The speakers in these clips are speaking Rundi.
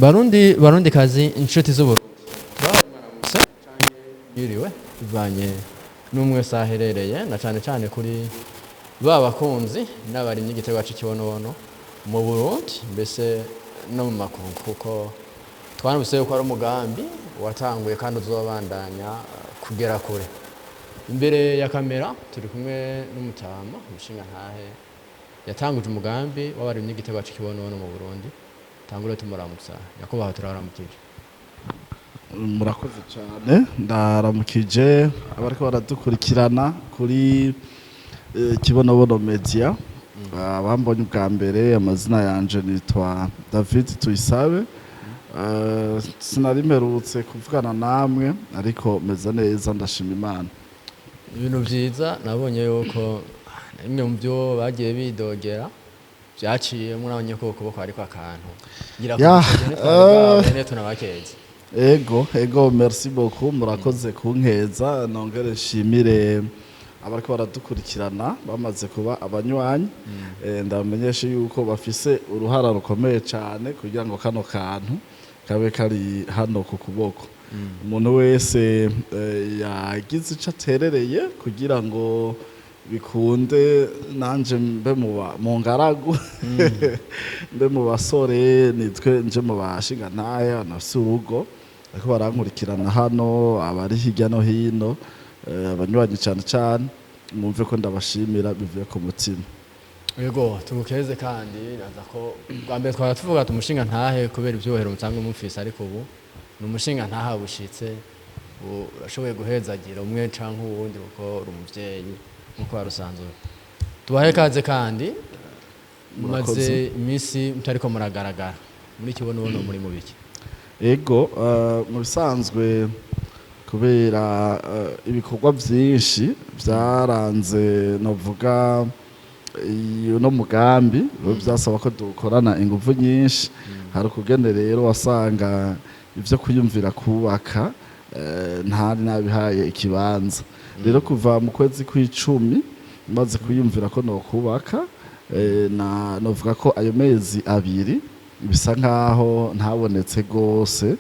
Barundi, Barundi kazi, inshuti z'Uburundi, turabaye mwaramutse canke mwiriwe bivanye n'umwe wese aho aherereye, na cane cane kuri ba bakunzi n'abarimyi igiterwa c'ikibonobono mu Burundi, mbese no mu makungu, kuko twanumvise yuko ari umugambi watanguye kandi uzobandanya kugera kure. Imbere ya kamera turi kumwe n'umutama umushingantahe yatanguje umugambi w'abarimyi igiterwa c'ikibonobono mu Burundi. Tangure tumuramutsa. Nyakubahwa, turabaramukije. Murakoze cyane. Ndaramukije abariko baradukurikirana kuri Kibonobono Media. Abambonye ubwa mbere, amazina yanje nitwa David Tuyisabe. Sinari mperutse kuvugana namwe, ariko meze neza, ndashima Imana. Ibintu vyiza, nabonye yuko bimwe mu byo bagiye bidogera vyaciye, murabonye ko ukuboko hariko akantu ngira bene tunabakeza. Ego, merci beaucoup, murakoze kunkeza. Nongere nshimire abariko baradukurikirana bamaze kuba abanywanyi. Ndabamenyeshe yuko bafise uruhara rukomeye cyane kugira ngo kano kantu kabe kari hano ku kuboko. Umuntu wese yagize ico aterereye kugira ngo bikunde, nanje mbe mu ngaragu, mbe mu basore, nitwe nje mu bashingantahe banafise urugo, ariko barankurikirana hano, abari hirya no hino, abanywanyi cyane cyane, mwumve ko ndabashimira bivuye ku mutima. Yego, tugukeze. Kandi naza ko bwa mbere twara tuvuga ati umushinga ntahe kubera ivyubahiro musanzwe mufise, ariko ubu ni umushinga ntahe bushitse, urashoboye guhezagira umwe canke uwundi, kuko uri umuvyeyi nkuko warusanzwe. Tubahe kaze kandi. Mumaze Murakoze. iminsi mutariko muragaragara muri Kibonobono, muri mu biki? Ego, mu bisanzwe kubera ibikorwa byinshi byaranze, novuga uno mugambi biba byasaba ko dukorana ingufu nyinshi. Hari ukugene rero wasanga ibyo kwiyumvira kubaka ntari nabihaye ikibanza. Rero kuva mu kwezi kw'icumi maze kwiyumvira ko nokubaka, na novuga ko ayo mezi 2 bisa nkaho ntabonetse rwose.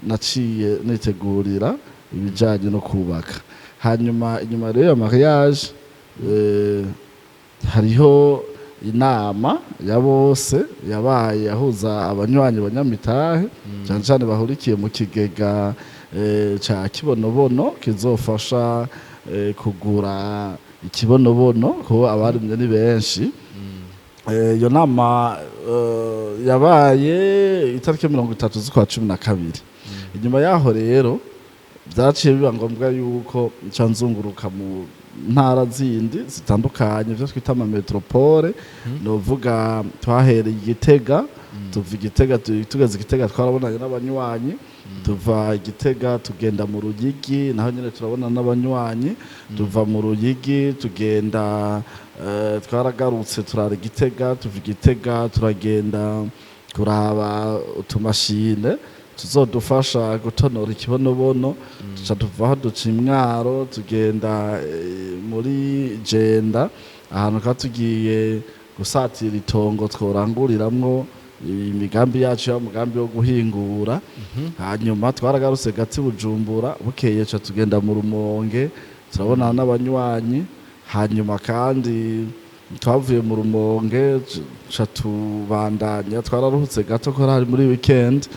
Naciye nitegurira ibijyanye no kubaka. Hanyuma inyuma rero ya mariage, hariho inama ya bose yabaye yahuza abanywanyi banyamitahe, cyane cyane bahurikiye mu kigega ca Kibonobono kizofasha kugura ikibonobono, kuko abarimye ni benshi. Iyo nama yabaye itariki 30 z'ukwa 12. Inyuma yaho rero byaciye biba ngombwa yuko nca nzunguruka mu ntara zindi zitandukanye, ibyo twita ama métropoles. Novuga twahereye i Gitega, tuva i Gitega, tugeze i Gitega twarabonanye n'abanywanyi, tuva i Gitega tugenda mu Ruyigi, naho nyine turabona n'abanywanyi, tuva mu Ruyigi tugenda, twaragarutse turara i Gitega, tuva i Gitega turagenda kuraba utumashine tuzodufasha gutonora ikibonobono, tuca tuvaho duca imwaro, tugenda muri Jenda, ahantu ka tugiye gusatira itongo tworanguriramwo imigambi yacu, ya mugambi wo guhingura. Hanyuma twaragarutse gati Bujumbura, bukeye ca tugenda mu Rumonge, turabona n'abanywanyi. Hanyuma kandi twavuye mu Rumonge ca tubandanya, twararuhutse gato ko hari muri weekend.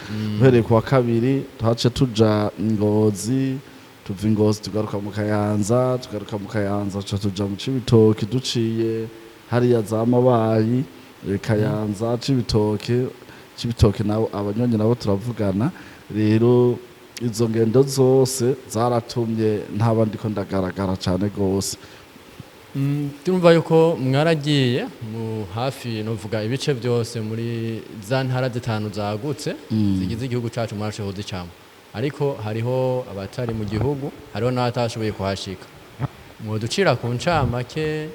Uhereye ku wa kabiri twace tuja Ngozi, tuva i Ngozi tugaruka mu Kayanza, tugaruka mu Kayanza ca tuja mu Cibitoki, duciye hariya za Mabayi, Kayanza, Cibitoke. Cibitoke nabo abanywanyi nabo turavugana. Rero izo ngendo zose zaratumye ntaba ndiko ndagaragara cane gose. Turumva yuko mwaragiye mu hafi, novuga ibice byose muri za ntara zitanu zagutse zigize igihugu cacu, mwarashoboye kuzicamo, ariko hariho abatari mu gihugu, hariho n'abatashoboye kuhashika. Mwoducira ku ncamake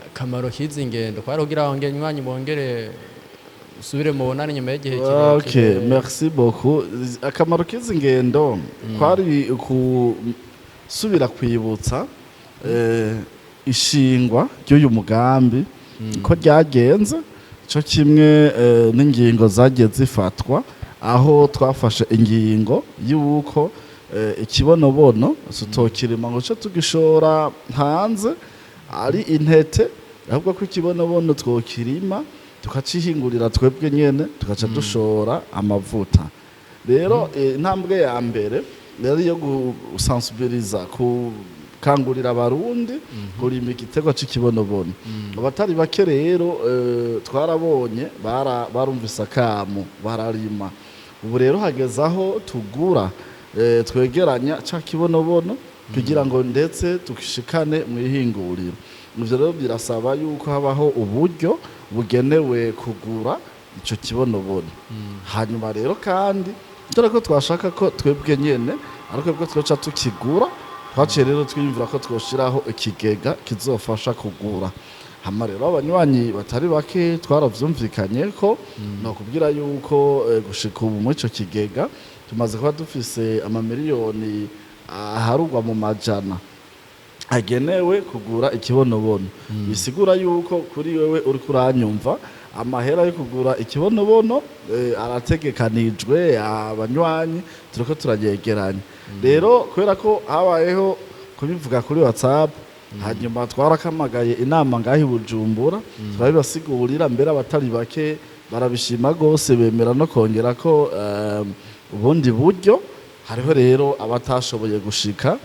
akamaro k'izi ngendo, kwari kugira ngo nywanyi bongere usubire mubonane nyuma y'igihe kirekire? Merci beaucoup. Akamaro k'izi ngendo kwari gusubira kwibutsa ishingwa ry'uyu mugambi ko ryagenze. Cyo kimwe n'ingingo zagiye zifatwa, aho twafashe ingingo y'uko ikibonobono tutokirima ngo ce tugishora hanze ari intete, ahubwo ko ikibonobono twokirima tukacihingurira twebwe nyene, tugaca dushora amavuta. Rero intambwe ya mbere yari iyo gusensibiliza, gukangurira Abarundi kurima igiterwa c'ikibonobono. Abatari bake rero twarabonye barumvise akamo, bararima. Ubu rero hageze aho tugura, twegeranya ca kibonobono kugira ngo ndetse tugishikane mu ihinguriro. Ivyo rero birasaba yuko habaho uburyo bugenewe kugura ico kibonobono. Hanyuma rero kandi dore ko twashaka ko twebwe nyene ariko bwo twoca tukigura, twaciye rero twiyumvira ko twoshiraho ikigega kizofasha kugura. Hama rero abanywanyi batari bake twaravyumvikanye ko nokubwira yuko gushika ubu muri ico kigega tumaze kuba dufise amamiliyoni aharugwa mu majana agenewe kugura ikibonobono. Bisigura yuko kuri wewe uriko uranyumva, amahera yo kugura ikibonobono arategekanijwe. Abanywanyi turiko turayegeranya. Rero kubera ko habayeho kubivuga kuri WhatsApp, hanyuma twarakamagaye inama ngaho i Bujumbura, turabibasigurira. Mbere abatari bake barabishima gose, bemera no kongera ko ubundi buryo. Hariho rero abatashoboye gushika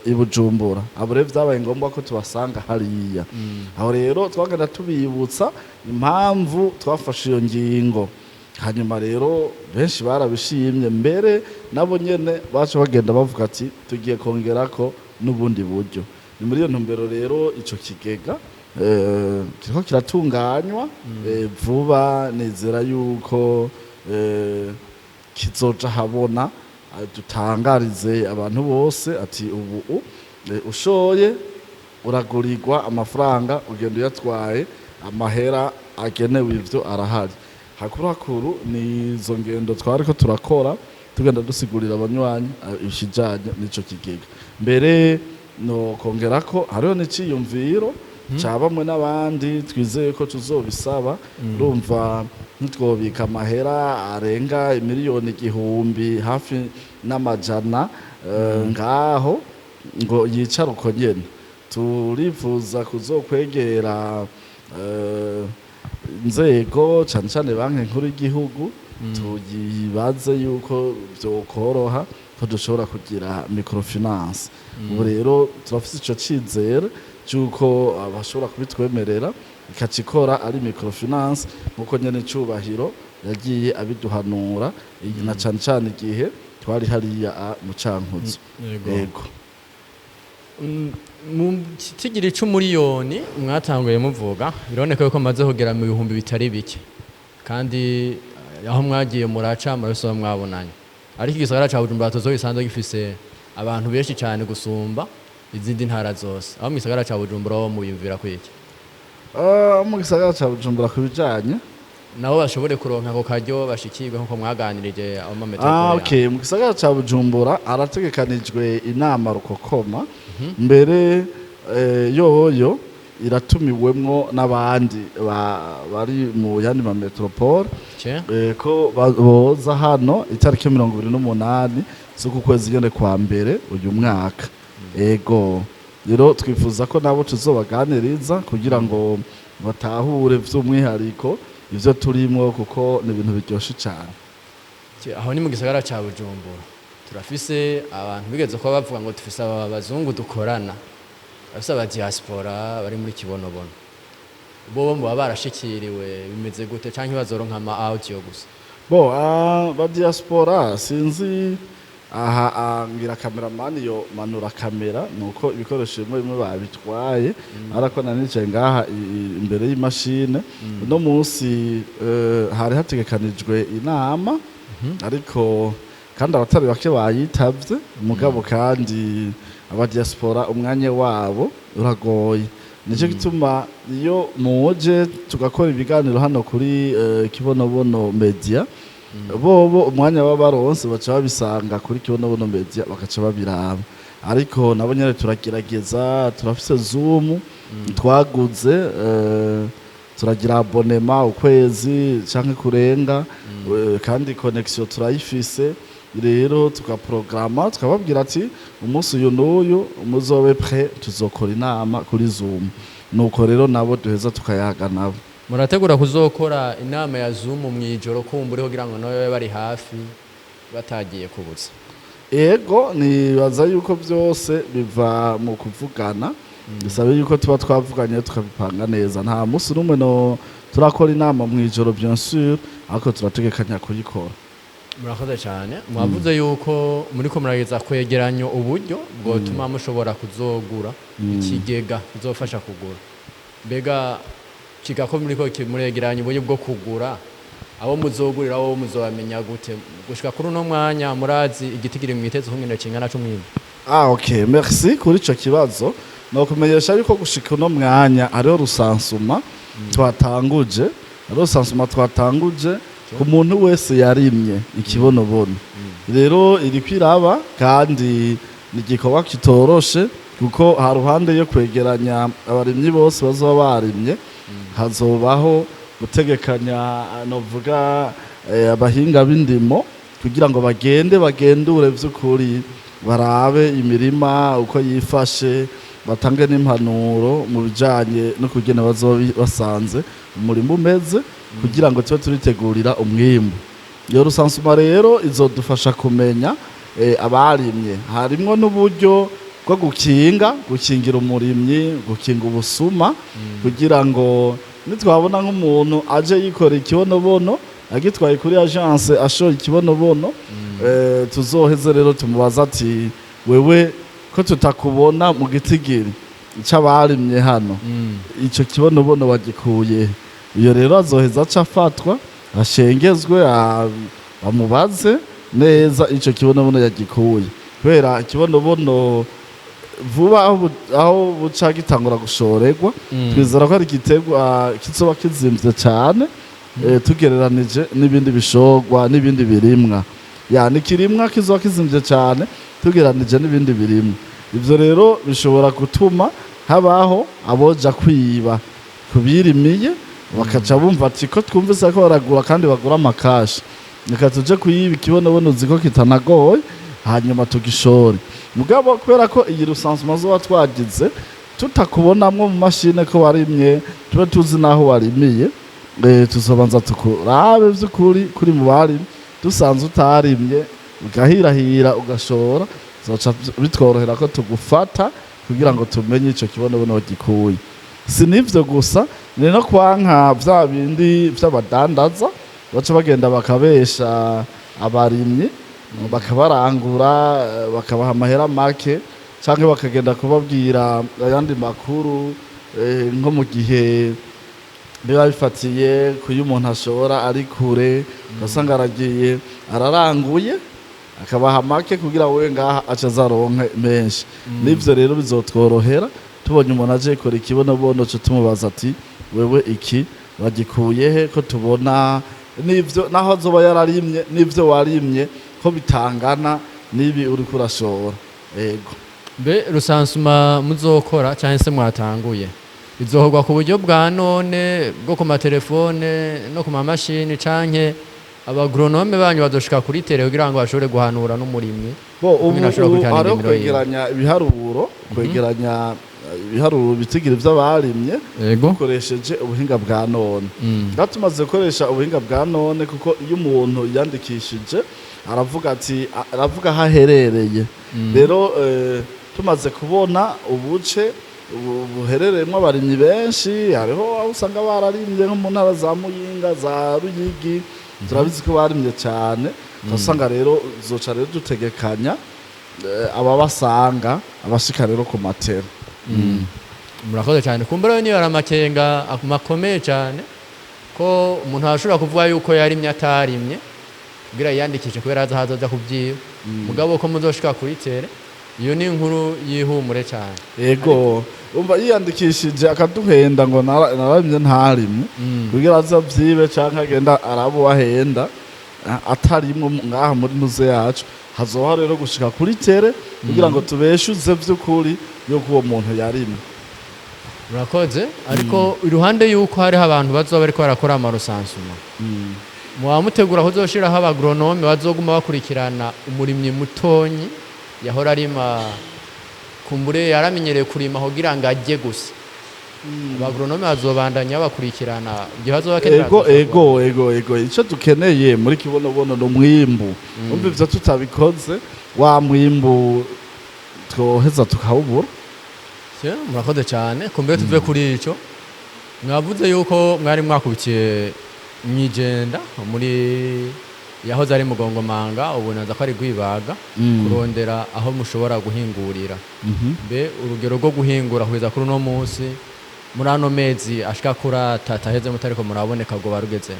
i Bujumbura, abo rero vyabaye ngombwa ko tubasanga hariya. Aho rero twagenda tubibutsa impamvu twafashe iyo ngingo. Hanyuma rero benshi barabishimye, mbere nabo nyene baca bagenda bavuga ati tugiye kongerako n'ubundi buryo. Ni muri iyo ntumbero rero ico kigega kiriko kiratunganywa vuba. Nizera yuko kizoja habona, dutangarize abantu bose ati ubu ushoye uragurirwa amafaranga, ugenda uyatwaye, amahera agenewe ivyo arahari. Hakuru hakuru ni izo ngendo twariko turakora, tugenda dusigurira abanywanyi ikijanye n'ico kigega. Mbere no kongera ko hariho n'iciyumviro ca bamwe n'abandi, twizeye ko tuzobisaba. Urumva ntitwobika amahera arenga 1,100,000 hafi n'amajana ngaho ngo yicare uko nyene. Turifuza kuzokwegera inzego, cane cane Banki Nkuru y'igihugu, tuyibaze yuko vyokoroha ko dushobora kugira microfinance. Ubu rero turafise ico cizere c'uko bashobora kubitwemerera, ikaca ikora ari microfinance nkuko nyene Cubahiro yagiye abiduhanura, na cane cane igihe twari hariya mu Cankuzo. Yego. Mu kitigiri c'umuriyoni mwatanguye muvuga, biraboneka yuko mumaze kugera mu bihumbi bitari bike, kandi aho mwagiye muraca murabisaba mwabonanye. Ariko igisagara ca Bujumbura tuzi ko gisanzwe gifise abantu benshi cane gusumba izindi ntara zose. Aho mu gisagara ca Bujumbura ho mubiyumvira kwiki? Mu gisagara ca Bujumbura ku bijanye nabo bashobore kuronka ako karyo, bashikirwe nkuko mwaganirije abo ma métropole? Okay, mu gisagara ca Bujumbura harategekanijwe inama rukokoma. Mbere yoyo iratumiwemwo n'abandi bari mu yandi ma métropole ko boza hano itariki 28 z'uku kwezi nyene kwa mbere uyu mwaka. Ego, rero twifuza ko nabo tuzobaganiriza kugira ngo batahure vy'umwihariko ivyo turimwo, kuko ni ibintu biryoshe cane. Aho ni mu gisagara ca Bujumbura. Turafise abantu bigeze kuba bavuga ngo dufise aba bazungu dukorana, bafise aba diaspora bari muri Kibonobono. Bobo muba barashikiriwe, bimeze gute, canke bazoronka ama audio gusa? Bo ba diaspora sinzi aha, ngira cameraman yo manura kamera, nuko ibikoresho bimwe bimwe babitwaye, ariko nanicaye ngaha imbere y'imashine. Uno munsi hari hategekanijwe inama, ariko kandi abatari bake bayitavye. Mugabo kandi aba diaspora umwanya wabo uragoye, nicyo gituma iyo muje tugakora ibiganiro hano kuri Kibonobono Media, bobo umwanya baba baronse baca babisanga kuri Kibonobono Media, bagaca babiraba. Ariko nabo nyene turagerageza, turafise Zoom twaguze. Turagira abonnement ukwezi canke kurenga, kandi connexion turayifise. Rero tugaprograma, tukababwira ati umunsi uyu n'uyu muzobe prêt, tuzokora inama kuri Zoom. Nuko rero nabo duheza tukayaga nabo. Murategura kuzokora inama ya Zoom mw'ijoro kumbure kugira ngo nawe babe bari hafi batagiye kubuza? Ego, nibaza yuko byose biva mu kuvugana. Bisabe yuko tuba twavuganye, tukabipanga neza. Nta munsi n'umwe no turakora inama mu ijoro, bien sûr, ariko turategekanya kuyikora. Murakoze cyane. Mwavuze yuko muriko murageza kwegeranya uburyo bwotuma mushobora kuzogura ikigega kizofasha kugura. Mbega kiga ko muriko muregeranya uburyo bwo kugura, abo muzogurira abo muzobamenya gute? Gushika kuri uno mwanya murazi igitigiri mwiteze ukungene kingana c'umwimbu? Ah, ok, merci kuri ico kibazo. No kumenyesha yuko gushika uno mwanya hariho recensement twatanguje, hariho recensement twatanguje ku muntu wese yarimye ikibonobono. Rero iriko iraba, kandi ni igikorwa kitoroshe, kuko haruhande yo kwegeranya abarimyi bose bazoba barimye, hazobaho gutegekanya, novuga, abahinga b'indimo kugira ngo bagende bagendure vy'ukuri, barabe imirima uko yifashe, batange n'impanuro mu bijanye no kugena bazoba basanze umurima umeze, kugira ngo tube turitegurira umwimbu. Iyo recensement rero izodufasha kumenya abarimye. Harimwo n'uburyo bwo gukingira umurimyi, gukinga ubusuma, kugira ngo nitwabona nk'umuntu aje yikora ikibonobono agitwaye kuri agence, ashoye ikibonobono, tuzoheze rero tumubaza ati: "Wewe ko tutakubona mu gitigiri c'abarimye hano, ico kibonobono wagikuye?" Iyo rero azoheza aca afatwa, ashengezwe, bamubaze neza ico kibonobono yagikuye, kubera ikibonobono vuba aho buca gitangura gushorerwa, twizera ko ari igiterwa kizoba kizimvye cane, tugereranije n'ibindi bishorwa n'ibindi birimwa. Ya, ni ikirimwa kizoba kizimvye cane tugereranije n'ibindi birimwa. Ivyo rero bishobora gutuma habaho aboja kwiba kubirimiye, bakaca bumva ati ko twumvise ko baragura kandi bagura amakashi, reka tuje kuyiba ikibonobono, uzi ko kitanagoye, hanyuma tugishore. Mugabo kubera ko iyi recensement zoba twagize tutakubonamwo mu mashine ko warimye, tube tuzi naho warimiye, tuzobanza tukurabe vy'ukuri kuri mu barimye. Dusanze utarimye, ugahirahira ugashora, zoca bitworohera ko tugufata kugira ngo tumenye ico kibonobono gikuye. Si n'ivyo gusa, ni no kwanka vya bindi vy'abadandaza baca bagenda bakabesha abarimyi, bakabarangura, bakabaha amahera make, canke bakagenda kubabwira ayandi makuru, nko mu gihe biba bifatiye kuyo umuntu ashobora ari kure, ugasanga aragiye araranguye akabaha make kugira wewe ngaha aca azaronke menshi. N'ivyo rero bizotworohera. Tubonye umuntu aje kora ikibonobono, co tumubaza ati: "Wewe iki wagikuye he, ko tubona n'ivyo naho azoba yararimye n'ivyo warimye ko bitangana n'ibi uriko urashora?" Ego. Mbe recensement muzokora cyangwa se mwatanguye bizokorwa ku buryo bwa none bwo ku matelefone no ku mamashini, canke abagronome banyu bazoshika kuri terrain kugira ngo bashobore guhanura n'umurimyi Bo, ubu kugira ashobore ubu gukurikirana hariho indimiro yiwe? kwegeranya ibiharuro, kwegeranya ibiharuro bitigiri vy'abarimye dukoresheje ubuhinga bwa none. Ngaho tumaze gukoresha ubuhinga bwa none, kuko iyo umuntu yandikishije aravuga ati, aravuga aho aherereye. Rero tumaze kubona ubuce buherereyemo abarimyi benshi, hariho aho usanga bararimye nko mu ntara za Muyinga, za Ruyigi, turabizi ko barimye cyane. Usanga rero zoca rero dutegekanya ababasanga, abashika rero ku ma terrain. Murakoze cyane. Kumbura niyo hari amakenga makomeye cyane ko umuntu ashobora kuvuga yuko yarimye atarimye kugira yiyandikishe, kubera aza hazoja kuvyiba. Mugabo ko muzoshika kuri terrain, iyo ni inkuru yihumure cyane. Ego, umva, yiyandikishije akaduhenda ngo nararimye ntarimye, kugira aze avyibe canke agenda araba uwahenda atarimwo ngaha muri muze yacu, hazoha rero gushika kuri terrain kugira ngo tubeshuze vy'ukuri yuko uwo muntu yarimye. Murakoze. Ariko iruhande y'uko hariho abantu bazoba bariko barakora ama recensements, muba mutegura kuzoshiraho aba agronomes bazoguma bakurikirana umurimyi mutonyi yahora arima, kumbure yaramenyereye kurima kugira ngo ajye gusa? Aba agronomes bazobandanya bakurikirana igihe bazoba bakenera? Ego, ego, ego, ego. Icyo dukeneye muri Kibonobono ni umwimbu. Umva, ivyo tutabikoze, wa mwimbu twoheza tukawubura. Murakoze cyane. Kumbure tuve kuri ico, mwavuze yuko mwari mwakubikiye mwijenda muri yahoze ari Mugongomanga, ubu naza ko ari Rwibaga, kurondera aho mushobora guhingurira. Mbe urugero rwo guhingura kugeza kuri uno munsi, muri ano mezi ashika kuri 3 aheze mutariko muraboneka, ngo barugeze?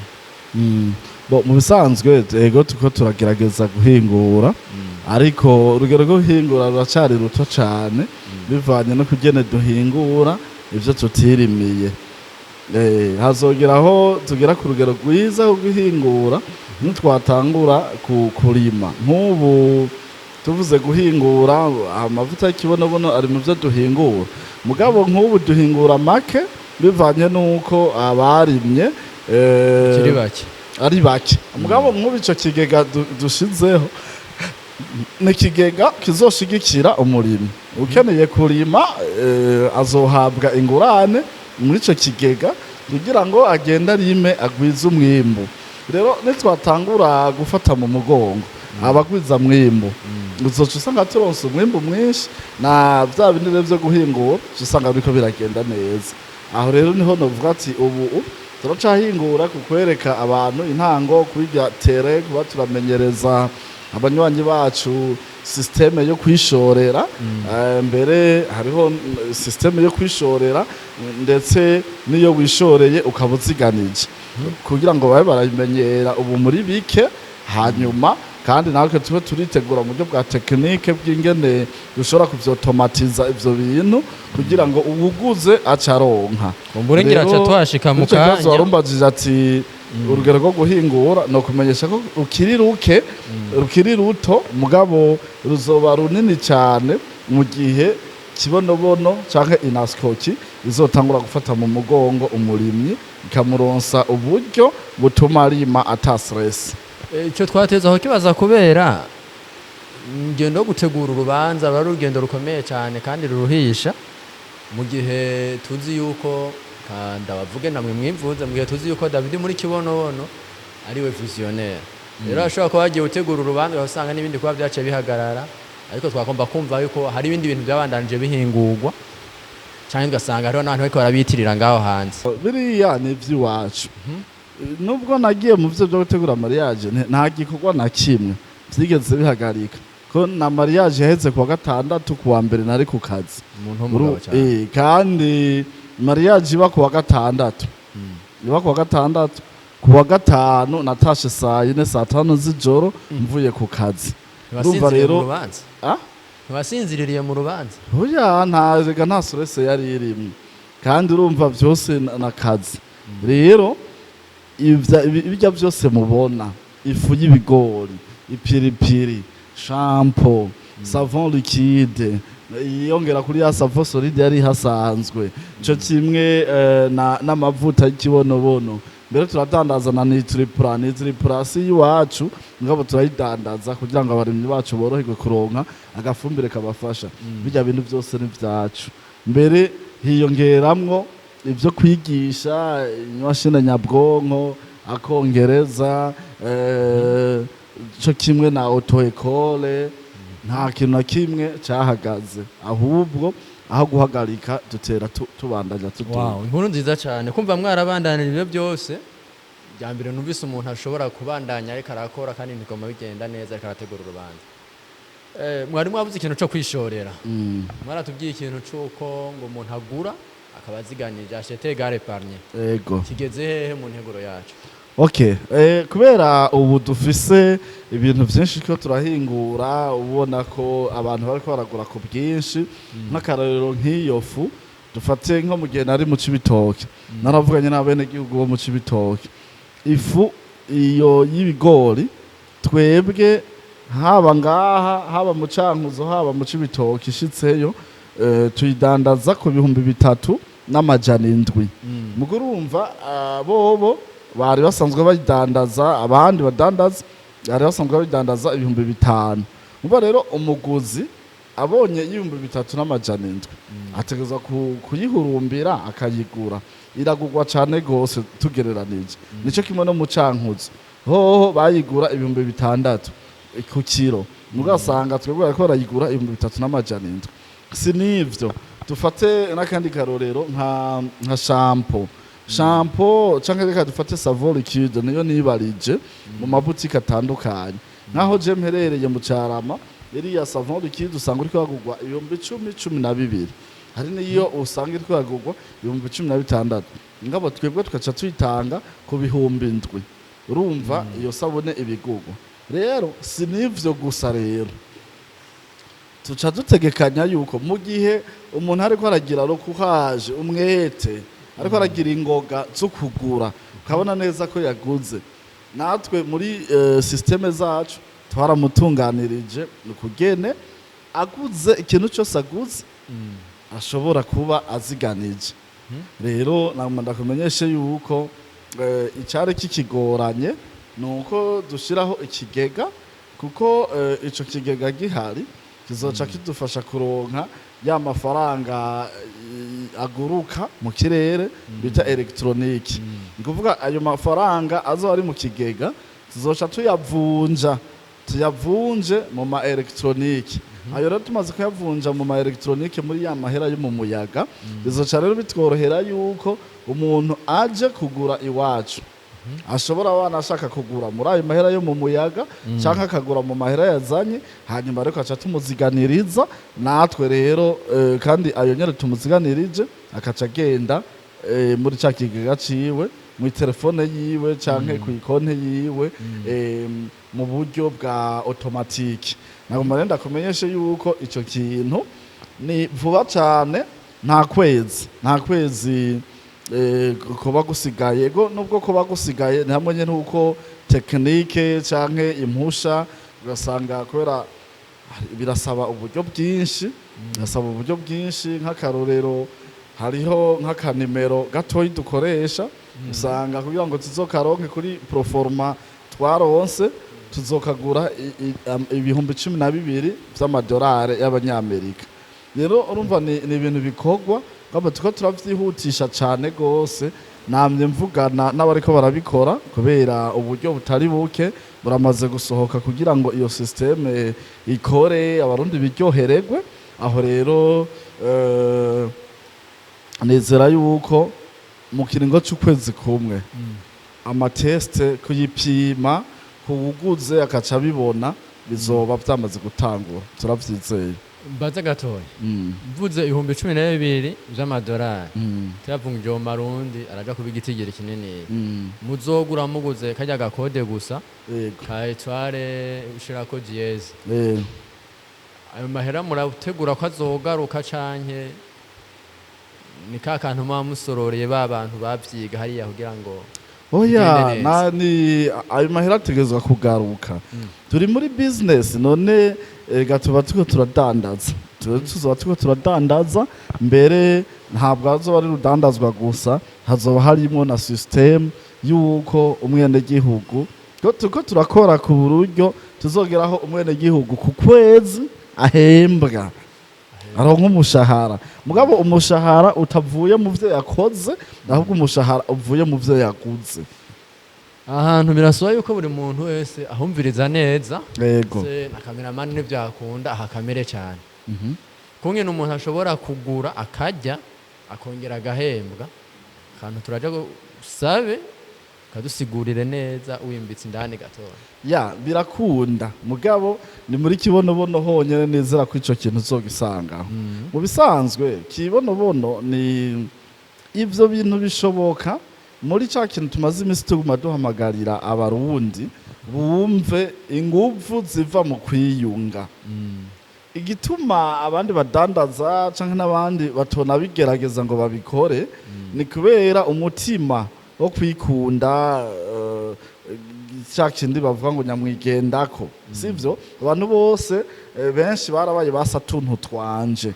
Bo, mu bisanzwe, ego, tuko turagerageza guhingura, ariko urugero rwo guhingura ruracari ruto cane, bivanye no kugene duhingura ivyo tutirimiye. Hazogera aho tugera ku rugero rwiza rwo guhingura nitwatangura kurima. Nk'ubu tuvuze guhingura amavuta y'ikibonobono ari mu byo duhingura, mugabo nk'ubu duhingura make bivanye n'uko abarimye kiri bake. Ari bake. Mugabo nk'ubu ico kigega dushizeho ni ikigega kizoshigikira umurimyi ukeneye kurima, azohabwa ingurane muri ico kigega kugira ngo agende arime, agwize umwimbu. Rero nitwatangura gufata mu mugongo abagwiza mwimbu, uzoca usanga turonse umwimbu mwinshi, na bya bindi rero vyo guhingura uca usanga biriko biragenda neza. Aho rero niho novuga ati ubu turacahingura ku kwereka abantu intango, kwiga tere, kuba turamenyereza abanywanyi bacu système yo kwishorera. Mbere hariho système yo kwishorera, ndetse n'iyo wishoreye ukaba uziganije, kugira ngo babe barabimenyera ubu muri bike. Hanyuma kandi natwe tube turitegura mu buryo bwa technique bw'ingene dushobora kuvyotomatiza ivyo bintu kugira ngo uwuguze acaronka. Kumbure ngira Rero, aca tuhashika mu ico kibazo kanya. warumbajije ati urugero rwo guhingura, no kumenyesha ko rukiri ruke, rukiri ruto, mugabo ruzoba runini cyane mu gihe Kibonobono canke Inascoki izotangura gufata mu mugongo umurimyi, ikamuronsa uburyo butuma arima ata stress. Icyo twateze aho kibaza, kubera ingendo yo gutegura urubanza ruba ari urugendo rukomeye cyane kandi ruruhisha, mu gihe tuzi yuko, ndabavuge namwe mwimvuze, mu gihe tuzi yuko David muri Kibonobono ariwe visionnaire. Rero ashobora kuba yagiye gutegura urubanza, ugasanga n'ibindi kuba byaciye bihagarara, ariko twagomba kumva yuko hari ibindi bintu byabandanije bihingurwa, cyangwa ugasanga hariho n'abantu bariko barabitirira ngaho hanze. Biriya ni iby'iwacu. Nubwo nagiye mu byo gutegura mariage, nta gikorwa na kimwe byigeze bihagarika, ko na mariage yaheze kuwa gatandatu, kuwa mbere nari ku kazi. Umuntu w'umugabo cyane. Kandi mariage iba kuwa gatandatu, iba kuwa gatandatu, kuwa gatanu natashe saa 4, saa 5 z'ijoro mvuye ku kazi. Urumva Ntiwasinziriye mu rero rubanza? Ah? Ntiwasinziririye mu rubanza? Oya, nta rega, nta stress yari irimwo, kandi urumva byose na kazi. Rero ibijya byose mubona, ifu y'ibigori, ipiripiri, shampoo, savon liquide yiyongera kuri ya savon solide yari hasanzwe, ico kimwe n'amavuta y'ikibonobono. Mbere turadandaza na Nitripla. Nitripla si iwacu, ngabo turayidandaza kugira ngo abarimyi bacu boroherwe kuronka agafumbire kabafasha. Bijya bintu byose ni vyacu. Mbere hiyongeramwo ibyo kwigisha imashini nyabwonko, akongereza, co kimwe na auto école. Nta kintu na kimwe cyahagaze, ahubwo aho guhagarika dutera tubandanya tuduga. Wow, inkuru nziza cyane kumva mwarabandanira ibyo byose. Bya mbere numvise umuntu ashobora kubandanya ariko arakora kandi ntigoma bigenda neza, ariko arategura urubanza. Mwari mwavuze ikintu cyo kwishorera. Mwaratubwiye ikintu cy'uko ngo umuntu agura akaba aziganije, acheter égale épargner. Ego. Kigeze hehe mu nteguro yacu? Okay, kubera ubu dufise ibintu byinshi ko turahingura, ubona ko abantu bariko baragura ku bwinshi. Nk'akarorero, nk'iyo fu dufate, nko mu gihe nari mu Cibitoke, naravuganye n'abenegihugu bo mu Cibitoke, ifu iyo y'ibigori twebwe, haba ngaha, haba mu Cankuzo, haba mu Cibitoke, ishitseyo, tuyidandaza ku 3000. 3700. Mugo urumva, bobo bari basanzwe bayidandaza, abandi badandaza bari basanzwe bayidandaza 5000. Umva rero, umuguzi abonye 3700 ategerezwa kuyihurumbira akayigura. Iragurwa cane gose tugereranije. Nico kimwe no mu Cankuzo, hoho bayigura 6000 ku kiro, mugasanga twebwe bariko barayigura 3700. Si nivyo, dufate n'akandi karorero nka shampo canke reka dufate savon liquide, niyo nibarije mu mabutike atandukanye. Nkaho je mperereye mu Carama, iriya savon liquide usanga uriko yagurwa 10,000, 12,000, hari niyo usanga iriko yagurwa 16,000, ngabo twebwe tugaca tuyitanga ku 7,000. Urumva iyo sabune ibigurwa. Rero si n'ivyo gusa, rero tuca dutegekanya yuko mu gihe umuntu ariko aragira rokuhaje umwete, ariko aragira ingoga zo kugura, ukabona neza ko yaguze, natwe muri système zacu twaramutunganirije ukugene aguze ikintu cyose aguze ashobora kuba aziganije. Rero nagomba ndakumenyeshe yuko icyari kikigoranye ni uko dushyiraho ikigega, kuko ico kigega gihari kizoca kidufasha kuronka ya mafaranga aguruka mu kirere bita électronique. Ni kuvuga ayo mafaranga azoba ari mu kigega tuzoca tuyavunja, tuyavunje mu ma électronique. Ayo rero tumaze kuyavunja mu ma électronique, muri ya mahera yo mu muyaga, bizoca rero bitworohera yuko umuntu aje kugura iwacu ashobora abana ashaka kugura muri ayo mahera yo mu muyaga cyangwa akagura mu mahera yazanye, hanyuma ariko aca tumuziganiriza natwe rero, kandi ayo nyene tumuziganirije akaca agenda muri ca kigega ciwe, mu telefone yiwe canke ku ikonte yiwe, mu buryo bwa automatique. Nagomba rero ndakumenyeshe yuko ico kintu ni vuba cane, nta kwezi kuba gusigaye. Go nubwo kuba gusigaye ni hamwe nyene nuko technique canke impusha, ugasanga kubera birasaba uburyo bwinshi, birasaba uburyo bwinshi. Nk'akarorero, hariho nk'akanimero gatoyi dukoresha, usanga kugira ngo tuzokaronke kuri proforma twaronse, tuzokagura 12,000 vy'amadolari y'abanyamerika. Rero urumva ni ibintu bikorwa ngabo tuko turavyihutisha cane gose. Namye mvugana n'abariko barabikora, kubera uburyo butari buke buramaze gusohoka kugira ngo iyo système ikore, abarundi biryohererwe. Aho rero nizera yuko mu kiringo c'ukwezi kumwe ama tests kuyipima kuwuguze akaca abibona bizoba vyamaze gutangura, turavyizeye. Mbaze gatoya. Mvuze 12,000 vy'amadolari, tuyavunjije mu marundi araja kuba igitigiri kinini. Muzogura muguze karya ga code gusa ka étoile ushirako dièse, ayo mahera murategura ko azogaruka, canke ni ka kantu muba musororeye ba bantu bavyiga hariya kugira ngo Oya. bigende neza? Ni ayo mahera ategerezwa kugaruka. Turi muri business none, ega tuba turiko turadandaza. Tuzoba turiko turadandaza mbere, ntabwo azoba ari rudandazwa gusa, hazoba harimo na système y'uko umwenegihugu ko turiko turakora ku buryo tuzogeraho umwenegihugu ku kwezi ahembwa, aronka umushahara, mugabo umushahara utavuye mu vyo yakoze, ahubwo umushahara uvuye mu vyo yaguze. Ahantu birasaba yuko buri muntu wese ahumviriza neza. Se na kameramani ntibyakunda ahakamere cyane, kungene umuntu ashobora kugura akarya akongera agahembwa. Akantu turaja gusabe kadusigurire neza wimbitse indani gatoya. Ya, birakunda, mugabo ni muri Kibonobono honyene nizera ko ico kintu uzogisangaho. Mu bisanzwe Kibonobono ni ivyo bintu bishoboka muri ca kintu tumaze imisi tuguma duhamagarira abarundi bumve inguvu ziva mu kwiyunga. Igituma abandi badandaza canke n'abandi batona bigerageza ngo babikore ni kubera umutima wo kwikunda, cya kindi bavuga ngo nyamwigendako, sivyo? Abantu bose, benshi barabaye basatuntu twanje.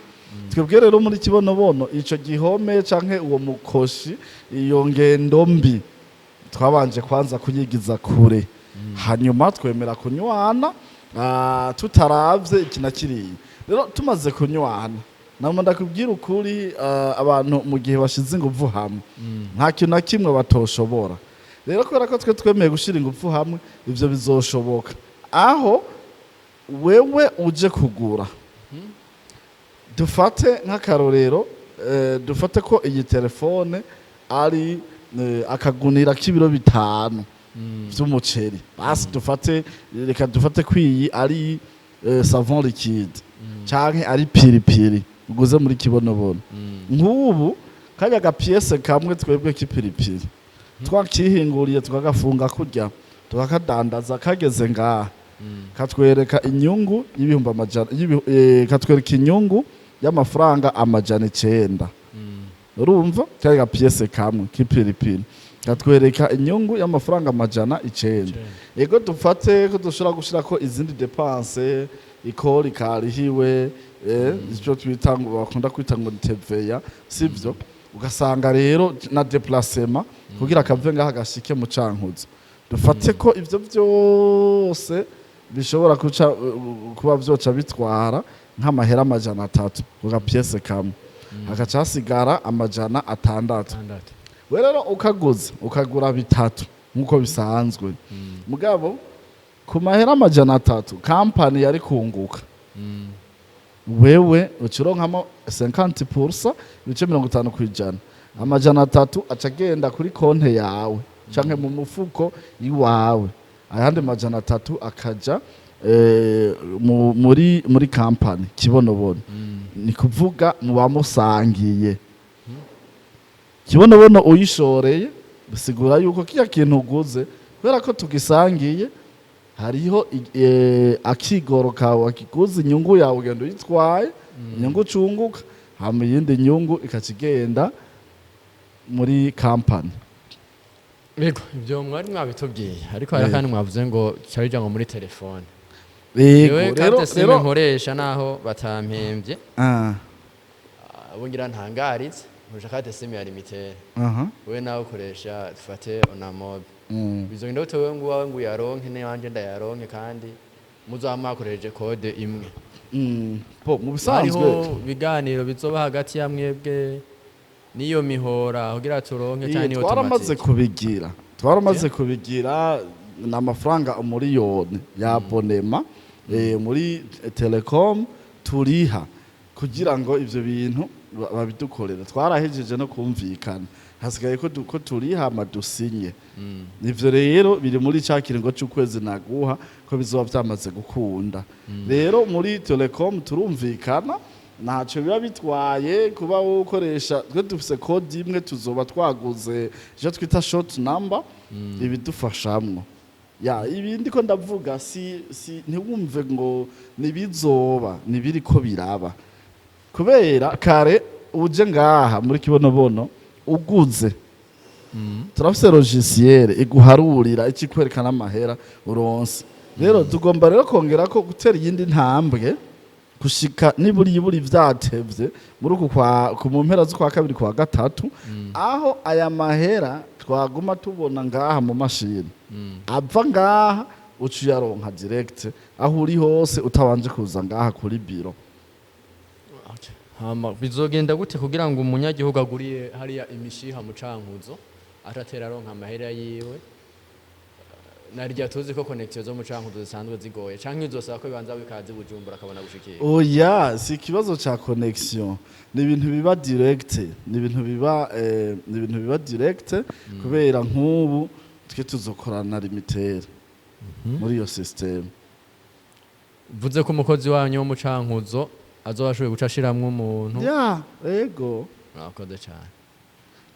Twebwe rero muri Kibonobono, ico gihome canke uwo mukoshi, iyo ngendo mbi, twabanje kwanza kuyigiza kure, hanyuma twemera kunywana, tutaravye iki na kiriya. Rero tumaze kunywana, nama ndakubwira ukuri, abantu mu gihe bashize inguvu hamwe, nta kintu na kimwe batoshobora. Rero kubera ko twe twemeye gushira ingufu hamwe, ivyo bizoshoboka. Aho wewe uje kugura, dufate nk'akarorero, dufate ko iyi telefone ari akagunira k'ibiro 5 vy'umuceri. Basi dufate, reka dufate ko iyi ari savon liquide canke ari piripiri uguze muri Kibonobono. Nk'ubu kajya gapiyese kamwe twebwe k'ipiripiri twakihinguriye, tukagafunga kurya, tukakadandaza, kageze ngaha katwereka inyungu y'ibihumbi amajana katwereka inyungu y'amafaranga 900. Urumva, kajya gapiyese kamwe k'ipiripiri katwereka inyungu y'amafaranga 900. Ego, dufate ko dushobora gushirako izindi dépenses, ikori karihiwe, icyo twita ngo, bakunda kwita ngo ni TVA, sivyo? Ugasanga rero na déplacement kugira kave ngaha gashike mu Cankuzo. Dufate ko ivyo byose bishobora kuca kuba vyoca bitwara nk'amahera 300 ku gapiyese kamwe, hagaca hasigara 600. 6. We rero ukaguza, ukagura bitatu nk'uko bisanzwe, mugabo ku mahera 300 kampani yari kunguka, wewe ucironkamo 50%, 50%. 300 aca agenda kuri konte yawe canke mu mufuko iwawe, ayandi 300 akaja muri kampani Kibonobono. Ni kuvuga muba musangiye Kibonobono. Uyishoreye, bisigura yuko kirya kintu uguze, kubera ko tugisangiye, hariho akigoro kawe wakiguze, inyungu yawe ugenda uyitwaye, inyungu ucunguka, hama iyindi nyungu ikaca igenda muri kampani. Yego, ibyo mwari mwabitubwiye, ariko hari akandi mwavuze ngo cyari ngo muri telefone. Yego. Yewe, rero carte SIM rero nkoresha, naho batampembye, abo ngira ntangaritse, nkoresha carte SIM ya Lumitel. We nawe ukoresha, dufate, Onamob. Bizogenda gute wewe ngo uwawe ngo uyaronke n'ayanje ndayaronke, kandi muzaba mwakoresheje code imwe? Po mu bisanzwe Hariho ibiganiro bizoba hagati ya mwebwe n'iyo mihora kugira turonke, Iye, cyane twaramaze automatique? kubigira, twaramaze kubigira. Ni amafaranga 1 miliyoni ya abonnement muri telecom turiha kugira ngo ivyo bintu babidukorere. Twarahejeje no kumvikana, hasigaye ko turiha amadusinye. Ivyo rero biri muri ca kiringo c'ukwezi naguha ko bizoba vyamaze gukunda. Rero muri telecom turumvikana, ntacyo biba bitwaye kuba wowe ukoresha, twe dufise code imwe. Tuzoba twaguze icyo twita short number ibidufashamwo. Ya, ibindi ko ndavuga si ntiwumve ngo nibizoba, nibiri ko biraba, kubera kare uje ngaha muri Kibonobono uguze, turafise logiciel iguharurira, ikikwereka n'amahera uronse. Rero tugomba rero kongera ko gutera iyindi ntambwe gushika niburi iburi vyatevye muri uku kwa ku mu mpera z'ukwa kabiri, kwa gatatu, aho aya mahera twaguma tubona ngaha mu mashini ava ngaha, uca uyaronka direct aho uri hose, utabanje kuza ngaha kuri biro. Hama bizogenda gute kugira ngo umunyagihugu aguriye hariya imishiha mu Cankuzo atatera aronka amahera yiwe, narya tuzi ko connexion zo mu Cankuzo zisanzwe zigoye, canke uzosaba ko bibanza bikaza i Bujumbura akabona gushikira? Oya, si ikibazo ca connexion, ni ibintu biba direct, ni ibintu biba direct, kubera nk'ubu twe tuzokorana na Lumitel muri iyo system. Vuze ko umukozi wanyu wo mu Cankuzo azoba ashoboye guca ashiramwo umuntu? Ya, ego. Murakoze cane.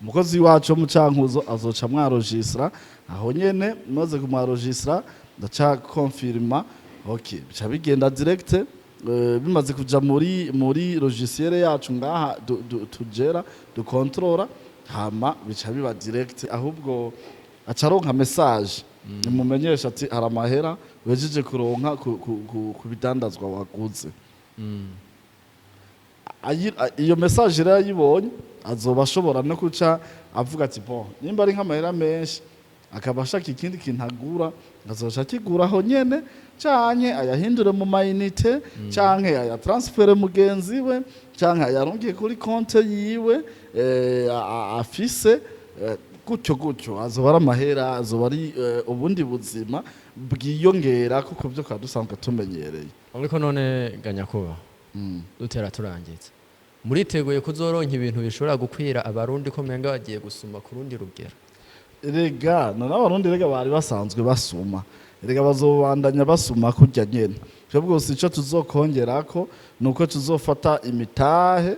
Umukozi wacu wo mu Cankuzo azoca mwarojistra aho nyene. Maze kumwarojistra, ndaca confirma, okay, bica bigenda direct. Bimaze kuja muri logiciel yacu ngaha tugera dukontorora, hama bica biba direct. Ahubwo aca aronka message imumenyesha ati hari amahera wejeje kuronka ku bidandazwa waguze. Iyo message rero ayibonye, azoba ashobora no kuca avuga ati: "Bon, nimba ari nk'amahera menshi, akaba ashaka ikindi kintu agura, azoca akiguraho nyene, canke ayahindure mu ma unités, canke ayatransfere mugenzi we, canke ayarungike kuri konte yiwe afise." Gutyo gutyo azoba ari amahera, azoba ari ubundi buzima bwiyongera kuko byo kwa dusanzwe tumenyereye. Ariko none ganyakuba, dutera turangiza, muriteguye kuzoronka ibintu bishobora gukwira Abarundi, ko menga bagiye gusuma ku rundi rugero? Rega none Abarundi rega bari basanzwe basuma, rega bazobandanya basuma kurya nyene. Twebwe gusa ico tuzokongerako nuko tuzofata imitahe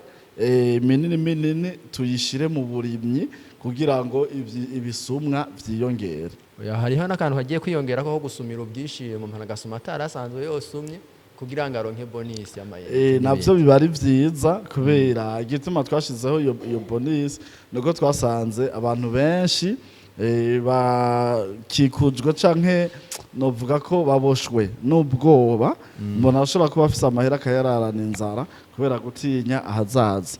minini minini, tuyishire mu burimyi kugira ngo ibisumwa vyiyongere. Oya, hariho n'akantu kagiye kwiyongera ko gusumira ubwishimo, umuntu agasuma atarasanzwe yosumye kugira ngo aronke bonus y'amayeri. Navyo biba ari vyiza, kubera igituma twashizeho iyo bonus nuko twasanze abantu benshi bakikujwe canke novuga ko baboshwe n'ubwoba. Umuntu ashobora kuba afise amahera akayararana inzara kubera gutinya ahazaza.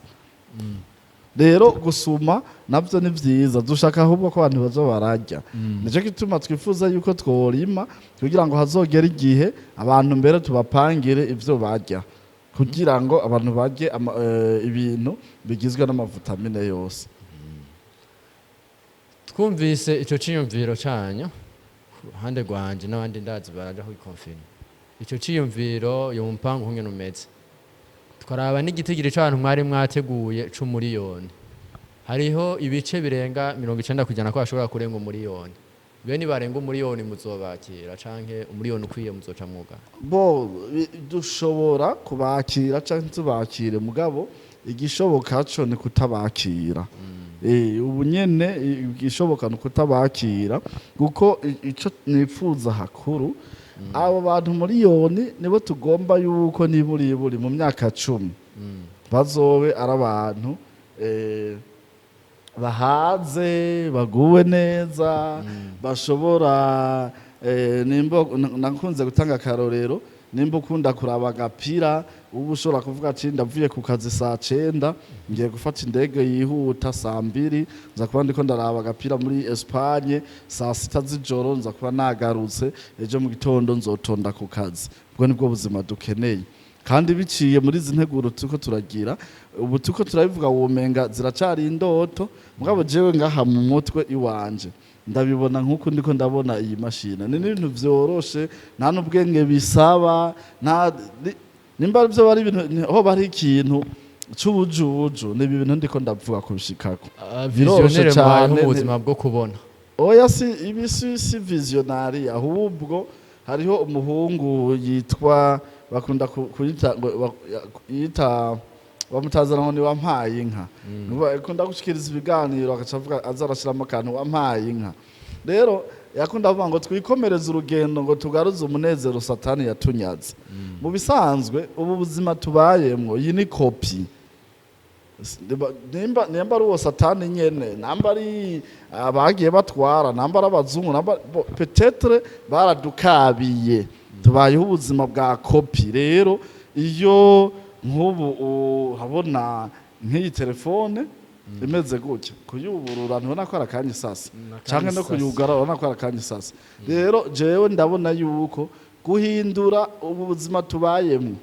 Rero gusuma navyo ni vyiza, dushaka ahubwo ko abantu bazo bararya. Nico gituma twifuza yuko tworima kugira ngo hazogere igihe abantu mbere tubapangire ivyo barya, kugira ngo abantu barye ibintu bigizwe n'amavitamine yose. Twumvise ico ciyumviro canyu. Ku ruhande rwanje n'abandi ndazi baraja kwikonfina ico ciyumviro, uyo mupango ukungene umeze, tukaraba n'igitigiri c'abantu mwari mwateguye c'umuriyoni, hariho ibice birenga 90% ko bashobora kurenga umuriyoni. Bene barenga umuriyoni muzobakira, canke umuriyoni ukwiye muzoca mwugara? Bo dushobora kubakira canke tubakire, mugabo igishoboka co ni kutabakira. Ubu nyene igishoboka ni ukutabakira, kuko ico nifuza hakuru, abo bantu miliyoni nibo tugomba yuko niburiburi mu myaka 10 bazobe ari abantu bahaze, baguwe neza, bashobora nimba nakunze gutanga akarorero, nimba ukunda kuraba agapira, uba ushobora kuvuga ati: "Ndavuye ku kazi saa 9, ngiye gufata indege yihuta saa 2, nza kuba ndiko ndaraba agapira muri Espagne, saa 6 z'ijoro nza kuba nagarutse, ejo mu gitondo nzotonda ku kazi." Ubwo nibwo buzima dukeneye, kandi biciye muri izi nteguro turiko turagira ubu. Turiko turabivuga womenga ziracari indoto, mugabo jewe ngaha mu mutwe iwanje ndabibona nk'uko ndiko ndabona iyi mashini. Ni n'ibintu vyoroshe, nta n'ubwenge bisaba, nta nimba byo bari ibintu ho bari ikintu c'ubujuju, ni ibi bintu ndiko ndavuga kubishikako. Biroroshe Visionnaire mubayeho cane, mu buzima bwo kubona. Oya, si ibi, si visionary, ahubwo hariho umuhungu yitwa, bakunda kuyita ngo yita bamutazana ngo ni Wampaye Inka. Akunda gushikiriza ibiganiro, agaca avuga, aza arashiramo akantu "Wampaye inka". Rero yakunda kuvuga ngo twikomereze urugendo, ngo tugaruze umunezero Satani yatunyaze. Mu bisanzwe ubu buzima tubayemwo, iyi ni kopi. Nimba ari uwo Satani nyene, namba ari abagiye batwara, namba ari abazungu, namba peut-être baradukabiye, tubayeho ubuzima bwa kopi. Rero iyo nk'ubu uhabona nk'iyi telefone imeze gutya, kuyuburura ntubona ko ari akanya isasi, canke no kuyugara urabona ko ari akanya isasi. Rero jewe ndabona yuko guhindura ubu buzima tubayemwo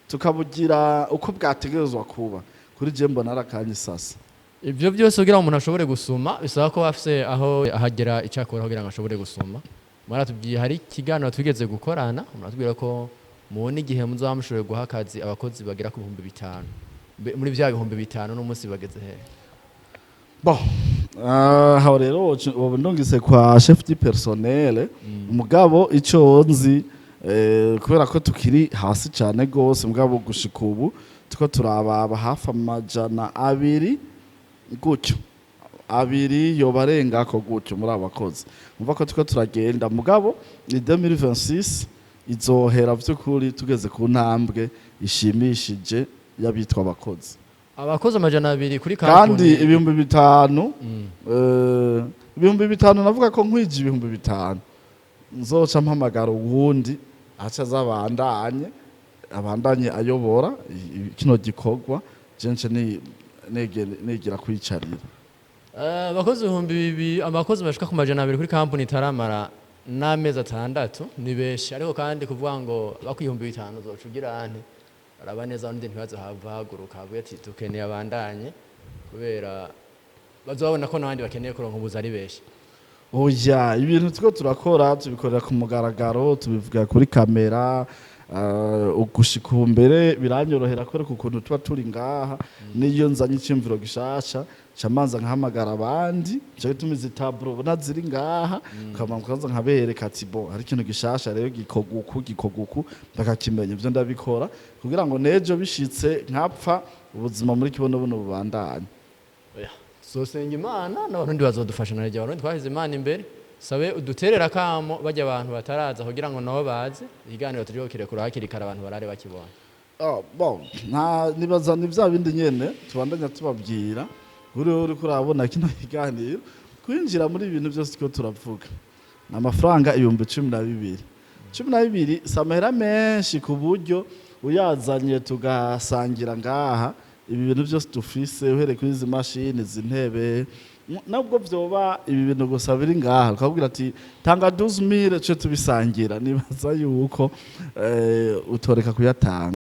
tukabugira uko bwategerezwa kuba, kuri je mbona ari akanya isasi. Ibyo byose kugira ngo umuntu ashobore gusuma bisaba ko afise aho ahagera icyo akora kugira ngo ashobore gusuma. Muratubwiye, hari ikiganiro twigeze gukorana, muratubwira ko mubona igihe muzaba mushoboye guha akazi abakozi bagera ku 5000. Muri bya 5000 n'umunsi bageze hehe? Bon, aho rero ubu ndungise kwa chef du personnel, mugabo ico nzi, kubera ko tukiri hasi cyane gose, mugabo gushika ubu tuko turababa hafi 200 gutyo, abiri yoba arengako gutyo muri abo bakozi. Umva ko tuko turagenda, mugabo ni 2026 izohera vy'ukuri tugeze ku ntambwe ishimishije y'abitwa abakozi. Abakozi 200 kuri Kandi kampuni? 5000, 5000, navuga ko nkwije 5000 nzoca mpamagara uwundi aca azabandanye, abandanye ayobora kino gikorwa. Je nce nigira kwicarira. Abakozi 2000, abakozi bashika ku 200 kuri kampuni itaramara n'amezi 6 ni benshi. Ariko kandi kuvuga ngo bakwiye 5000, uzoca ugira ante? Araba neza undi ntibazohava haguruka avuge ati dukeneye abandanye, kubera bazobona ko n'abandi bakeneye kuronka ubuzi ari benshi. Oya, ibintu turiko turakora tubikorera ku mugaragaro, tubivuga kuri kamera. Gushika ubu mbere biranyorohera kwereka ukuntu tuba turi ngaha. Niyo nzanye iciyumviro gishasha, nca manza nkahamagara abandi, nca gituma izi tableau ubona ziri ngaha, nkabanza nkabereka ati bon, hari ikintu gishasha rero, gikorwa uku, gikorwa uku, bakakimenya. Ivyo ndabikora kugira ngo nejo bishitse nkapfa, ubuzima muri Kibonobono bubandanye. Oya, tuzosenga Imana n'Abarundi bazodufasha. Naryo Abarundi twashyize Imana imbere. Sabe uduterera akamo bajya abantu bataraza kugira ngo nabo baze, ikiganiro turiko kirekura hakiri kare, abantu barare bakibona. Ah, bon, nta nibaza ni bya bindi nyene tubandanya tubabwira. Kuri wowe uriko urabona kino kiganiro, kwinjira muri ibintu byose turiko turavuga ni amafaranga 12,000. 12 si amahera menshi, ku buryo uyazanye tugasangira ngaha ibi bintu byose dufise, uhereye kuri izi mashini, izi ntebe, nubwo vyoba ibi bintu gusa biri ngaha, ukabwira ati tanga 12,000 ce tubisangira, nibaza yuko utoreka kuyatanga.